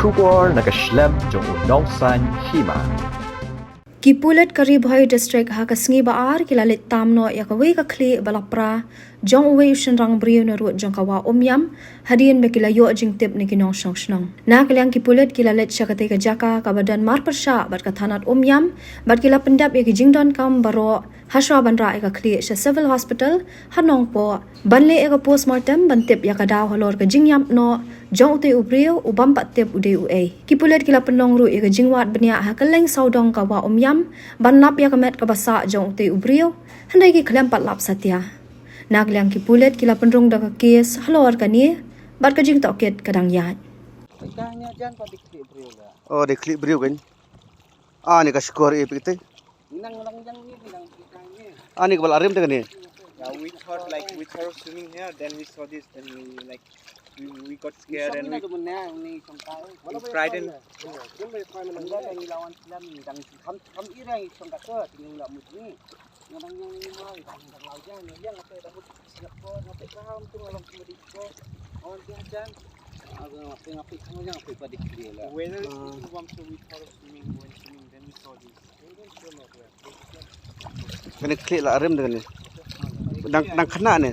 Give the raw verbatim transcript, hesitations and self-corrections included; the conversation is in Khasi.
Khubor na ka shlem jong u nongsan hima. Ki pulit ka Ri Bhoi District ha ka sngi ba ar ki la leit tam noh ïa kawei ka khlieh ba la pra jong uwei u shynrang briew na rud jong ka Wah Umiam, hadien ba ki la ïoh jingtip na ki nongshong shnong. Na ka liang ki pulit ki la leit sha katei ka jaka kaba don marpyrshah bad ka thanat Umiam, bad ki la pyndep ïa ki jingdonkam baroh hashwa ban rah ïa ka khlieh sha Civil Hospital ha Nongpoh ban leh ïa ka postmortem ban tip ïa ka daw halor ka jingïap noh jong utei u briew u bym pat tip u dei uei. Ki pulit ki la pynlong ruh ïa ka jingwad bniah ha kylleng sawdong ka Wah Umiam ban lap ïa ka met kaba sah jong utei u briew, hynrei ki khlem pat lap satia. Na ka liang ki pulit ki la pynrung da ka kes halor kane, bad ka jingtohkit ka dang ïaid. Oh, dei khlieh briew kan. Ah, ni ka shkor e pik te. Nang nang yang ni nang kita ni. Ah, ni ka bal arim te kan ni. Yeah, we thought like we thought of swimming here, then we saw this, then we like we, we got scared and we, we frightened. Whether it's warm, so we thought of swimming, going swimming, then we saw this. Kane khlieh la arim de kane. Dang dang khana ne.